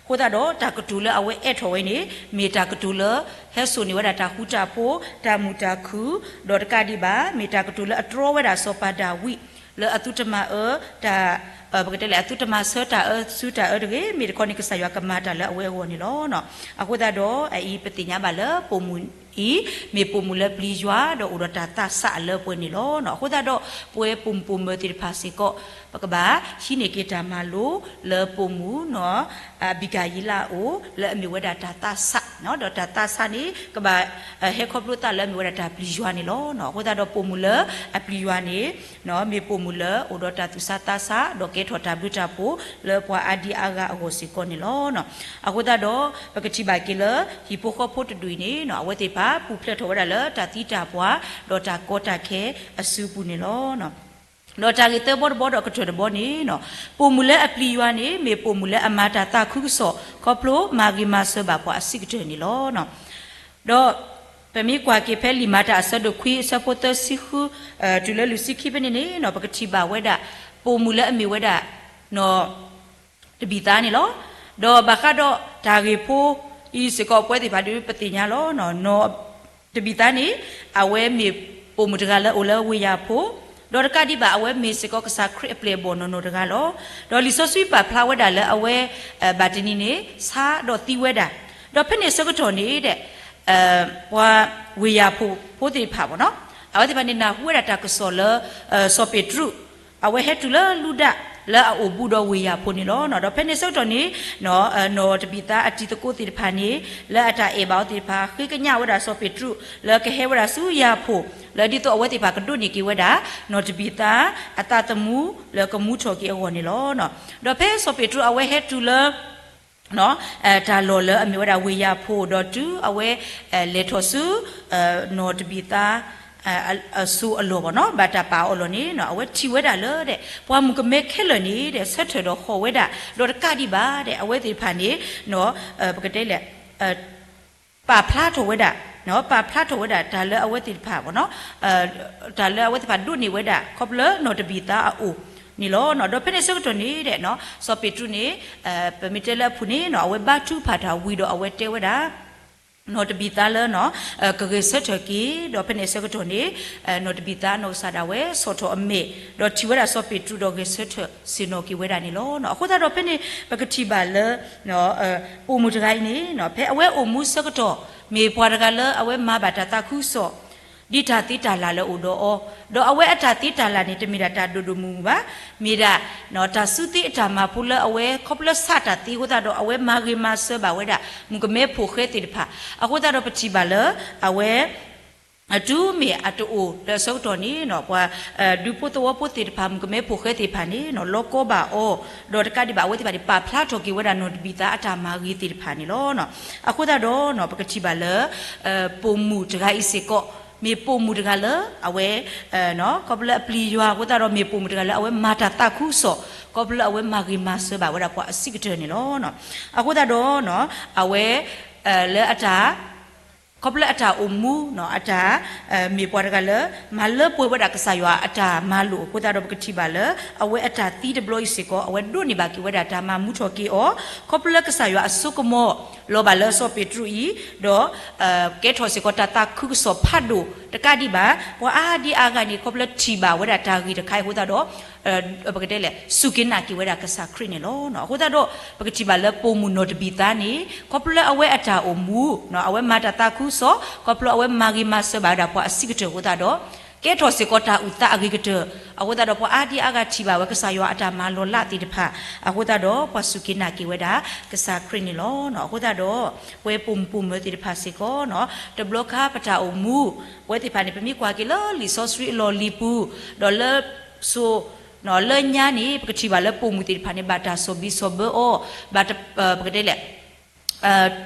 အဃိသတးဒီး တၢ်ကတိၤလၢအဝဲအဲၣ်ထီၣ်ဝဲန့ၣ် မ့ၢ်တၢ်ကတိၤလၢ ဟဲစိာ်န့ၢ်ဝဲဒၣ်တၢ်ဃူတၢ်ဖိး တၢ်မုာ်တၢ်ခုၣ် ဒီးတကးဒံးဘၣ် မ့ၢ်တၢ်ကတိၤလၢအတြီဝဲဒၣ်စီၤပၤဒၤဝံး လၢအသုတမၤအၢ တၢ် ပကတဲလဲၣ် အသုတမၤဆၢတၢ်အၢစုတၢ်အၢတဂ့ၤ မ့ၢ်တခီန့ၣ် ကစၢ်ယွၤကမၤတၢ်လၢအဝဲအဂီၢ်န့ၣ်လီၤ. အဃိသတးဒီး အအံၤပသ့ၣ်ညါဘၣ်လၢပိာ်မုၣ်အံၤ မ့ၢ်ပိာ်မုၣ်လၢပျံၤယွၤဒီးအိၣ်ဒီးတၢ်သးဆးအလၢပှဲၤန့ၣ်လီၤ. အဃိသတးဒီး ပဝဲပိာ်မုၣ်ပိာ်မၢၤသ့ၣ်တဖၣ်စ့ၢ်ကီး ပကဘၣ်ဟံးန့ၢ်က့ၤတၢ်မၤလိလၢပိာ်မုၣ်နီၤ အဘံကၤယံလးအအိၣ် လၢအမ့ၢ်ဝဲဒၣ်တၢ်သးဆး ဒီးတၢ်သးဆးန့ၣ် ကဘၣ်ဟဲခီဖျိသးလၢအမ့ၢ်ဝဲဒၣ်တၢ်ပျံၤယွၤန့ၣ်လီၤ. အဃိသတးဒီးပိာ်မုၣ်လၢအပျံၤယွၤန့ၣ် မ့ၢ်ပိာ်မုၣ်လၢအိၣ်ဒီးတၢ်သူၣ်ဆးသးဆး ဒီးကဲထီၣ်တၢ်ဘျုးတၢ်ဖှိၣ်လၢပှၤအါဒံအါဂၤအဂီၢ်စ့ၢ်ကီးန့ၣ်လီၤ. အဃိသတးဒီး ပကထံၣ်ဘၣ်က့ၤလၢ ဟံၣ်ဖိဃီဖိတဒူၣ်အံၤန့ၣ် အဝဲသ့ၣ်တဖၣ်ပူၤဖျဲးထီၣ်ဝဲဒၣ်လၢတၢ်သံတၢ်ပှၢ် ဒီးတၢ်ကီတၢ်ခဲအစုပူၤန့ၣ်လီၤ. ဒီးတၢ်ဂ့ၢ်သၢဘီတဘီဒီးကတၢၢ်တဘီန့ၣ် ပိာ်မုၣ်လၢအပျံၤယွၤန့ၣ် မ့ၢ်ပိာ်မုၣ်လၢအမၤတၢ်သးခုကစီၣ် ခီဖျိမၤဂ့ၤမၤစၢၤဘၣ်ပှၤအဆံးကတၢၢ်န့ၣ်လီၤ. ဒီးပမ့ၢ်ကွၢ်က့ၤဖဲလံာ်မၤတၢ်အဆၢဒိၣ်ခွံအဆၢဖိသၢဆံဃု တုၤလၢလွံၢ်ဆံခံဖဲန့ၣ်န့ၣ် ပကထံၣ်ဘၣ်ဝဲဒၣ် ပိာ်မုၣ်လၢအမ့ၢ်ဝဲဒၣ် နီၢ်တဘံၣ်သါန့ၣ်လီၤ. ဒီးဘၣ်ဃးဒီးတၢ်ဂ့ၢ်ဖိအံၤစ့ၢ်ကီး ပဝဲသ့ၣ်တဖၣ်ဒုးပသ့ၣ်ညါလီၤ. နီၢ်တဘံၣ်သါန့ၣ် အဝဲမ့ၢ်ပိာ်မုၣ်တဂၤလၢအိၣ်လၢဝ့ၢ်ယၤဖိ, ဒီးတကးဒံးဘၣ် အဝဲမ့ၢ်စ့ၢ်ကီးကစၢ်ခရံာ်အပျဲၢ်အဘီၣ်နီၢ်နီၢ်တဂၤလီၤ. ဒီးလံာ်စီဆှံပာ်ဖျါဝဲဒၣ်လၢအဝဲ ဘၣ်တနံၤန့ၣ် ဆါဒီးသံဝဲဒၣ်, ဒီးဖဲန့ၣ်အဆၢကတီၢ်န့ၣ်ဒီး ပှၤဝ့ၢ်ယၤဖိဖိသ့ၣ်တဖၣ်ဘၣ်နီၤ, အဝဲသ့ၣ်တဖၣ်န့ၣ် နၢ်ဟူဝဲဒၣ်တၢ်ကစီၣ်လၢ စီၤပ့းတရူး အဝဲဟဲတုၤလၢလူဒၣ်လၢအအိၣ်ဘူးဒီးဝ့ၢ်ယၤဖိန့ၣ်လီၤ.ဒီးဖဲန့ၣ်အဆၢကတီၢ်န့ၣ် နီၢ်တဘံၣ်သါအတံၤသကိးသ့ၣ်တဖၣ်န့ၣ် လၢအတၢ်အဲၣ်ဘၣ်အီၤသ့ၣ်တဖၣ် ဃ့ကညးဝဲဒၣ်စီၤပ့းတရူး လၢကဟဲဝဲဒၣ်ဆူယၤဖိ လၢဒ်သိးအဝဲသ့ၣ်တဖၣ်ကဒိးန့ၢ်က့ၤဝဲဒၣ် နီၢ်တဘံၣ်သါအသးသမူလၢကမူထီၣ်က့ၤအဂီၢ်န့ၣ်လီၤ. ဒီးဖဲစီၤပ့းတရူးအဝဲဟဲတုၤလၢ တၢ်လီၢ်လၢအမ့ၢ်ဝဲဒၣ်ဝ့ၢ်ယၤဖိ ဒီးတုၤအဝဲ လဲၤထီၣ်ဆူ နီၢ်တဘံၣ်သါ အစိၤအလီၢ်ဘၣ်နီၤ, ဘၣ်တၢ်ပာ်အီၤအလီၢ်န့ၣ် အဝဲထံၣ်ဝဲဒၣ်လၢဒီး ပှၤမုၣ်ကမဲခဲလၢာ်န့ၣ်ဒီး ဆၢထၢၣ်ဒီးဃီၤဝဲဒၣ်, ဒီးတကးဒံးဘၣ်ဒီး အဝဲသ့ၣ်တဖၣ်န့ၣ် ပကတဲလဲၣ် ပာ်ဖျါထီၣ်ဝဲဒၣ်, ပာ်ဖျါထီၣ်ဝဲဒၣ် တၢ်လၢအဝဲသ့ၣ်တဖၣ်ဘၣ်နီၤ, တၢ်လၢအဝဲသ့ၣ်တဖၣ်ဒိးန့ၢ်ဝဲဒၣ် ခီဖျိလၢနီၢ်တဘံၣ်သါအအိၣ်န့ၣ်လီၤ. ဒီးဖဲန့ၣ်ဆၢကတီၢ်န့ၣ်ဒီး စီၤပ့းတရူးန့ၣ် ပမ့ၢ်တဲလၢအပူၤန့ၣ် အဝဲဘါထုကဖၣ်တၢ်ဝံၤဒီးအဝဲတဲဝဲဒၣ် နီၢ်တဘံၣ်သါလၢ ကဂဲၤဆၢထၢၣ်က့ၤ, ဒီးဖဲန့ၣ်အဆၢကတီၢ်န့ၣ် နီၢ်တဘံၣ်သါနီၢ်ကစၢ်ဒၣ်ဝဲ ဆီၣ်ထီၣ်အမဲာ်, ဒီးထံၣ်ဝဲဒၣ်စီၤပ့းတရူးဒီးဂဲၤဆၢထၢၣ်ဆ့ၣ်နီၤက့ၤဝဲဒၣ်န့ၣ်လီၤ. အဃိသတးဒီးဖဲန့ၣ် ပကထံၣ်ဘၣ်လၢ ပိာ်မုၣ်တဂၤအံၤန့ၣ် ဖဲအဝဲအိၣ်မူဆၢကတီၢ် မ့ၢ်ပှၤတဂၤလၢအဝဲမၤဘၣ်တၢ်သးခုကစီၣ် ဒ်တၢ်သ့တၢ်လၢ်လၢအအိၣ်ဒီးအီၤ, ဒီးအဝဲအတၢ်သ့တၢ်လၢ်န့ၣ် တမ့ၢ်ဒၣ်တၢ်ဒိၣ်ဒိၣ်မုၢ်မုၢ်ဘၣ်, မ့ၢ်ဒၣ် တၢ်စုသ့အတၢ်မၤဖိလၢအဝဲ ခီဖျိလၢဆးတၢ်သ့အဃိသတးဒီး အဝဲမၤဂ့ၤမၤစၢၤဘၣ်ဝဲဒၣ် မုၣ်ကမဲဖိၣ်ဃဲသ့ၣ်တဖၣ်, အဃိသတးဒီးပထံၣ်ဘၣ်လၢ အဝဲ တုၤမ့ၢ်အတအိၣ်လၢအဆၢကတီၢ်န့ၣ် ပှၤ ဒူဖိသဝီဖိသ့ၣ်တဖၣ် မုၣ်ကမဲဖိၣ်ဃဲသ့ၣ်တဖၣ်န့ၣ် လီကီဘၣ်အီၤ, ဒီးတကးဒံးဘၣ်အဝဲသ့ၣ်တဖၣ်န့ၣ် ပာ်ဖျါထီၣ်က့ၤဝဲဒၣ်နီၢ်တဘံၣ်သါအတၢ်မၤဂ့ၤသ့ၣ်တဖၣ်န့ၣ်လီၤ. အဃိသတးဒီး ပကထံၣ်ဘၣ်လၢ ပိာ်မုၣ်တဂၤအံၤစ့ၢ်ကီး မ့ၢ်ပိာ်မုၣ်တဂၤလၢ အဝဲ ခီဖျိလၢအပျံၤယွၤအဃိသတးဒီး မ့ၢ်ပိာ်မုၣ်တဂၤလၢအဝဲမၤတၢ်သးခုကစီၣ် ခီဖျိလၢအဝဲမၤဂ့ၤမၤစၢၤဘၣ်ဝဲဒၣ်ပှၤအဆံးကတၢၢ်န့ၣ်လီၤ. အဃိသတးဒီး အဝဲ လၢအတၢ် ခီဖျိလၢအတၢ်အိၣ်မူ အတၢ် မ့ၢ်ပှၤတဂၤလၢ မၤလၢပှဲၤဝဲဒၣ်ကစၢ်ယွၤအတၢ်မၤလိာ်အဃိသတးဒီး ပကထံၣ်ဘၣ်လၢ အဝဲအတၢ်သံတဘျီအံၤစ့ၢ်ကီး အဝဲဒိးန့ၢ်ဘၣ်က့ၤဝဲဒၣ်တၢ်မၤမူထီၣ်က့ၤအီၤ ခီဖျိလၢကစၢ်ယွၤအစိကမီၤ လီၤဘၣ်လၢစီၤပ့းတရူးအံၤ ဒီး ကဲထီၣ်စ့ၢ်ကီးတၢ်သးခုကစီၣ်ဖးဒိၣ်တကးဒံးဘၣ် ပှၤအါဒံအါဂၤန့ၣ် ခီဖျိလၢထံၣ်ဘၣ်ဝဲဒၣ်တၢ်ဂ့ၢ်တခါအံၤအဃိသတးဒီး ပကတဲလဲၣ် စူၢ်က့ၤနာ်က့ၤဝဲဒၣ်ကစၢ်ခရံာ်န့ၣ်လီၤ. အဃိသတးဒီး ပကထံၣ်ဘၣ်လၢပိာ်မုၣ်နီၢ်တဘံၤသါန့ၣ် ခီဖျိလၢအဝဲအတၢ်အိၣ်မူ အဝဲမၤတၢ်သးခုကစီၣ် ခီဖျိအဝဲမၤဂ့ၤမၤစၢၤဘၣ်ဝဲဒၣ်ပှၤအဆံးကတၢၢ်အဃိသတးဒီး ကဲထီၣ်စ့ၢ်ကီးတၢ်အုၣ်သးအဂ့ၤကတၢၢ် အဃိသတးဒီးပှၤအါဒံအါဂၤထံၣ်ဘၣ်ဝဲကစၢ်ယွၤအတၢ်မၤလီၤလးသ့ၣ်တဖၣ် အဃိသတးဒီး ပှၤစူၢ်က့ၤနာ်က့ၤဝဲဒၣ် ကစၢ်ခရံာ်န့ၣ်လီၤ. အဃိသတးဒီး ပဝဲပိာ်မုၣ်ပိာ်မၢၤသ့ၣ်တဖၣ်စ့ၢ်ကီး တဘျီခါပတၢ်အိၣ်မူ ပဝဲသ့ၣ်တဖၣ်န့ၣ် ပမ့ၢ်ကွၢ်က့ၤလၢလံာ်စီဆှံအလီၢ်လံၤပူၤ ဒီးလၢ စိ လၢညါန့ၣ် ပကထံၣ်ဘၣ်လၢပိာ်မုၣ်သ့ၣ်တဖၣ်န့ၣ် ဘၣ်တၢ်စီၢ်ဘံၣ်စီၢ်ဘၢအီၤ ဘၣ်တ ပကတဲလဲၣ်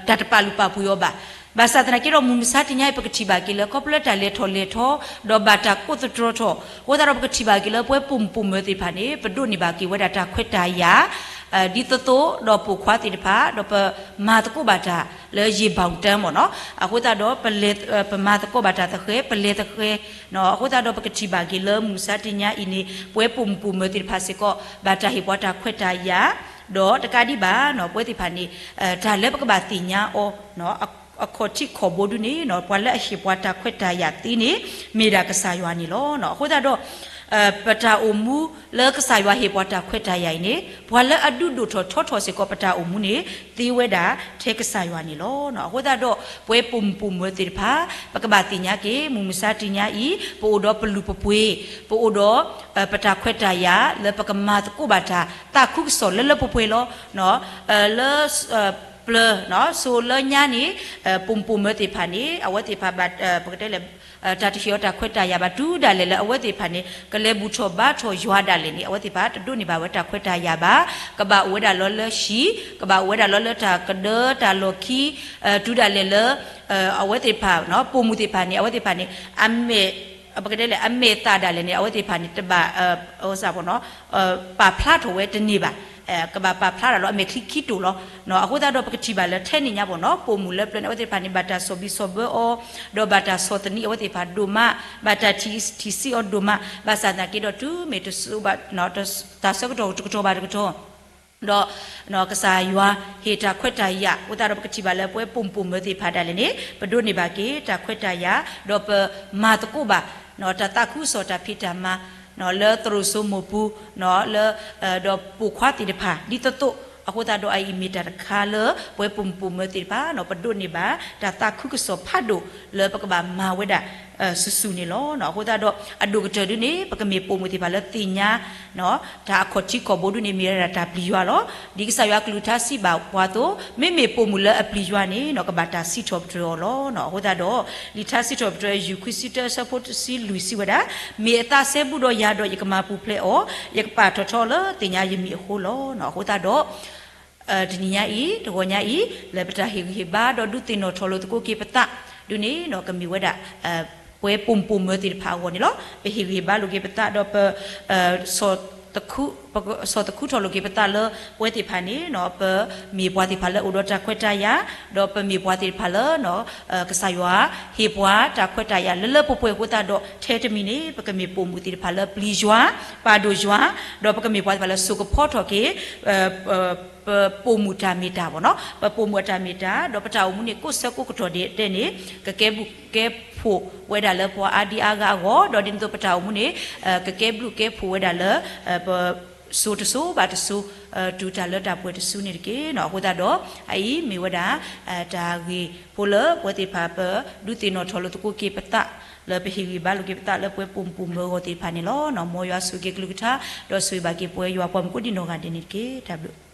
တၢ်တပာ်လုၢ်ပာ်ပှ့ၤအီၤဘၣ်. ဘၣ်ဆၣ်သနာ်က့ဒီး မုၢ်မဆါတနံၤအံၤ ပကထံၣ်ဘၣ်က့ၤလၢ ခီဖျိလၢတၢ်လဲၤထီၣ်လဲၤထီ ဒီးဘၣ်တၢ်ကိးသတြီထီၣ် အဃိသတးဒီး ပကထံၣ်ဘၣ်က့ၤလၢပဝဲပိာ်မုၣ်ပိာ်မၢၤသ့ၣ်တဖၣ်န့ၣ် ပဒိးန့ၢ်ဘၣ်က့ၤဝဲဒၣ်တၢ်ခွဲးတၢ်ယာ် ဒ်သိးသိးဒီးပိာ်ခွါသ့ၣ်တဖၣ် ဒီးပမၤသကိးဘၣ်တၢ်လၢယံာ်ဘၣ်တၢၢ်မ့ၢ်နီၤ အဃိသတးဒီး ပလဲၤ ပမၤသကိးဘၣ်တၢ်သဃဲၤ ပလဲၤသဃဲၤ အဃိသတးဒီး ပကထံၣ်ဘၣ်က့ၤလၢမုၢ်မဆါတနံၤအံၤန့ၣ် ပဝဲပိာ်မုၣ်ပိာ်မၢၤသ့ၣ်တဖၣ်စ့ၢ်ကီး ဘၣ်တၢ်ဟ့ၣ်ပှၤတၢ်ခွဲးတၢ်ယာ် ဒီးတကးဒံးဘၣ်နီၤ ပဝဲသ့ၣ်တဖၣ်န့ၣ် တၢ်လၢပကဘၣ်သ့ၣ်ညါအီၤ အခီၣ်ထံးခီၣ်ဘိဒုန့ၣ်နီၤ ပှၤလၢအဟ့ၣ်ပှၤတၢ်ခွဲးတၢ်ယာ်သ့န့ၣ် မ့ၢ်ဒၣ်ကစၢ်ယွၤန့ၣ်လီၤ. အဃိသတးဒီး ပတၢ်အိၣ်မူလၢကစၢ်ယွၤဟ့ၣ်ပှၤတၢ်ခွဲးတၢ်ယာ်အံၤန့ၣ် ပှၤလၢအဒုးဒိၣ်ထီၣ်ထီထီၣ်စ့ၢ်ကီးပတၢ်အိၣ်မူန့ၣ် သ့ဝဲဒၣ်ထဲကစၢ်ယွၤန့ၣ်လီၤ. အဃိသတးဒီး ပဝဲပိာ်မုၣ်ပိာ်မၢၤသ့ၣ်တဖၣ် ပကဘၣ်သ့ၣ်ညါက့ၤ မုၢ်မဆါတနံၤအံၤ ပအိၣ်ဒီးပလုၢ်ပပှ့ၤ ပအိၣ်ဒီး ပတၢ်ခွဲးတၢ်ယာ် လၢပကမၤသကိးဘၣ်တၢ်သးခုကစီၣ်လၢလၢပှဲၤပှဲၤလီၤ. လၢ ပျၢၤ စိၤလၢညါန့ၣ် ပိာ်မုၣ်ပိာ်မၢၤသ့ၣ်တဖၣ်န့ၣ် အဝဲသ့ၣ်တဖၣ်ဘၣ် ပကတဲလဲၣ် တၢ်တဟ့ၣ်အီၤတၢ်ခွဲးတၢ်ယာ်ဘၣ် တုၤဒၣ်လဲာ်လၢအဝဲသ့ၣ်တဖၣ်န့ၣ် ကလဲၤဘူၣ်ထီၣ်ဘါထီၣ်ယွၤဒၣ်လဲာ်န့ၣ် အဝဲသ့ၣ်တဖၣ်တဒိးန့ၢ်ဘၣ်ဝဲတၢ်ခွဲးတၢ်ယာ်ဘၣ်. ကဘၣ်အိၣ်ဝဲဒၣ်လီၤလၢဟံၣ် ကဘၣ်အိၣ်ဝဲဒၣ်လီၤလၢတၢ်ကဒၢတၢ်လီၢ်ခံ တုၤဒၣ်လဲာ်လၢ အဝဲသ့ၣ်တဖၣ် ပိာ်မုၣ်သ့ၣ်တဖၣ်န့ၣ် အဝဲသ့ၣ်တဖၣ်န့ၣ် အမဲာ် ပကတဲလဲၣ် အမဲာ်သၣ်ဒၣ်လဲာ်န့ၣ် အဝဲသ့ၣ်တဖၣ်န့ၣ် တဘၣ် ပာ်ဖျါထီၣ်ဝဲတန့ၢ်ဘၣ်. ကဘၣ်ပာ်ဖျါတၢ်လီၤ အမဲာ်ချံခံတိာ်လီၤ. အဃိသတးဒီး ပကထံၣ်ဘၣ်လၢထဲန့ၣ်ညါဘၣ်နီၤ ပိာ်မုၣ်လၢပျၢၤန့ၣ် အဝဲသ့ၣ်တဖၣ်န့ၣ် ဘၣ်တၢ်စီၢ်ဘံၣ်စီၢ်ဘၢအီၤ ဒီးဘၣ်တၢ်ဆီၣ်သနံးအဝဲသ့ၣ်တဖၣ်ဒိၣ်မး ဘၣ်တၢ်ထံၣ်ဆံးအီၤဒိၣ်မး ဘၣ်ဆၣ်သနာ်က့ဒီး တုၤမ့ၢ်တစိဘၣ် တၢ်ဆၢကတီၢ်တကတီၢ်ဘၣ်တကတီၢ် ဒီး ကစၢ်ယွၤဟ့ၣ်တၢ်ခွဲးတၢ်ယာ် အဃိသတးဒီး ပကထံၣ်ဘၣ်လၢပဝဲပိာ်မုၣ်ပိာ်မၢၤသ့ၣ်တဖၣ်ဒၣ်လဲာ်န့ၣ် ပဒိးန့ၢ်ဘၣ်က့ၤတၢ်ခွဲးတၢ်ယာ် ဒီးပမၤသကိးဘၣ် တၢ်သးခုကစီၣ်တၢ်ဖံးတၢ်မၤ လၢသရိာ်စိမိၢ်ပူၤ လၢ ဒီးပိာ်ခွါသ့ၣ်တဖၣ် ဒ်သိးသိး အဃိသတးဒီး အအံၤမ့ၢ်တၢ်တခါလၢ ပဝဲပိာ်မုၣ်ပိာ်မၢၤသ့ၣ်တဖၣ် ပဒိးန့ၢ်ဘၣ်တၢ်သးခုကစီၣ်ဖးဒိၣ် လၢပကဘၣ်မၤဝဲဒၣ် စုာ်စုာ်န့ၣ်လီၤ. အဃိသတးဒီး အဒိၣ်ကတၢၢ်ဒုန့ၣ် ပကမ့ၢ်ပိာ်မုၣ်သ့ၣ်တဖၣ်လၢသ့ၣ်ညါ တၢ်အခီၣ်ထံးခီၣ်ဘိဒုန့ၣ် မ့ၢ်ဝဲဒၣ်တၢ်ပျံၤယွၤလီၤ. ဒ်ကစၢ်ယွၤကလုၢ်ကထါစံးဘၣ်ပှၤအသိး မ့မ့ၢ်ပိာ်မုၣ်လၢအပျံၤယွၤန့ၣ် ကဘၣ်တၢ်စံးထီၣ်ပတြၢၤအီၤလီၤ. အဃိသတးဒီး လံာ်ထါစံးထီၣ်ပတြၢၤ ယူၢ်ခွံဆံတၢ အဆၢဖိတဆံလွံၢ်စံးဝဲဒၣ်, မ့ၢ်အသးစဲဘူးဒီးယၤဒီး ယကမၤပူၤဖျဲးအီၤ, ယကပာ်ထီၣ်ထီလၢသ့ၣ်ညါယမံၤအဃိလီၤ. အဃိသတးဒီး တနံၤညါအံၤ တဂီၤညါအံၤ လၢပတၢ်ဟ့ၣ်ဂံၢ်ဟ့ၣ်ဘါဒီးဒုးသ့ၣ်နီၣ်ထီၣ်လိာ်သကိးက့ၤပသးဒုန့ၣ် ကမ့ၢ်ဝဲဒၣ် ပဝဲပိာ်မုၣ်ပိာ်မၢၤသ့ၣ်တဖၣ်အဂီၢ်န့ၣ်လီၤ. ပဟ့ၣ်ဂံၢ်ဟ့ၣ်ဘါလိာ်က့ၤပသးဒီးပ ဆီၣ်သခူထီၣ်လိာ်က့ၤပသးလၢပဝဲသ့ၣ်တဖၣ်န့ၣ် ပမ့ၢ်ပှၤသ့ၣ်တဖၣ်လၢအိၣ်ဒီးတၢ်ခွဲးတၢ်ယာ်, ဒီးပမ့ၢ်ပှၤသ့ၣ်တဖၣ်လၢ ကစၢ်ယွၤဟ့ၣ်ပှၤတၢ်ခွဲးတၢ်ယာ်လၢလၢပှဲၤပှဲၤအဃိသတးဒီး ထဲတမံၤန့ၣ် ပကမ့ၢ်ပိာ်မုၣ်သ့ၣ်တဖၣ်လၢပျံၤယွၤ, ပာ်ဒိၣ်ယွၤ, ဒီးပကမ့ၢ်ပှၤသ့ၣ်တဖၣ်လၢစိာ်ကဖီထီၣ်က့ၤ ပပိာ်မုၣ်တၢ်မ့ၢ်တၢ်ဘၣ်နီၤ, ပပိာ်မုၣ်အတၢ်မ့ၢ်တၢ်, ဒီးပတၢ်အိၣ်မူန့ၣ် ကိးဆၢကိးကတီၢ်ဒဲးဒဲးန့ၣ် ကကဲဘျုးကဲဖှိၣ်ဝဲဒၣ်လၢပှၤအါဒံအါဂၤအဂီၢ်, ဒီးဒ်န့ၣ်အသိးပတၢ်အိၣ်မူန့ၣ် ကကဲဘျုးကဲဖှိၣ်ဝဲဒၣ်လၢ ပစိၤတစိၤဘၣ်တစိၤ တုၤတၢ်လၢတၢ်ပှဲၤတစုန့ၣ်တက့ၢ်နီၤ. အဃိသတးဒီး အအံၤမ့ၢ်ဝဲဒၣ် တၢ်ဂ့ၢ်ဖိလၢပဝဲသ့ၣ်တဖၣ်ပဒုးသ့ၣ်နီၣ်ထီၣ်လိာ်သကိးက့ၤပသး လၢပဟ့ၣ်ဂံၢ်ဘါလိာ်က့ၤပသးလၢပဝဲပိာ်မုၣ်ပိာ်မၢၤအဂီၢ်သ့ၣ်တဖၣ်န့ၣ်လီၤ. မ်ယွၤဆိၣ်ဂ့ၤက့ၤကလုၢ်ကထါ ဒီးဆိၣ်ဂ့ၤဘၣ်က့ၤပဝဲယွၤပှၤမုၢ်ကိးဒံးနီၢ်ဂၤဒဲးန့ၣ်တက့ၢ်. တၢ်ဘျုး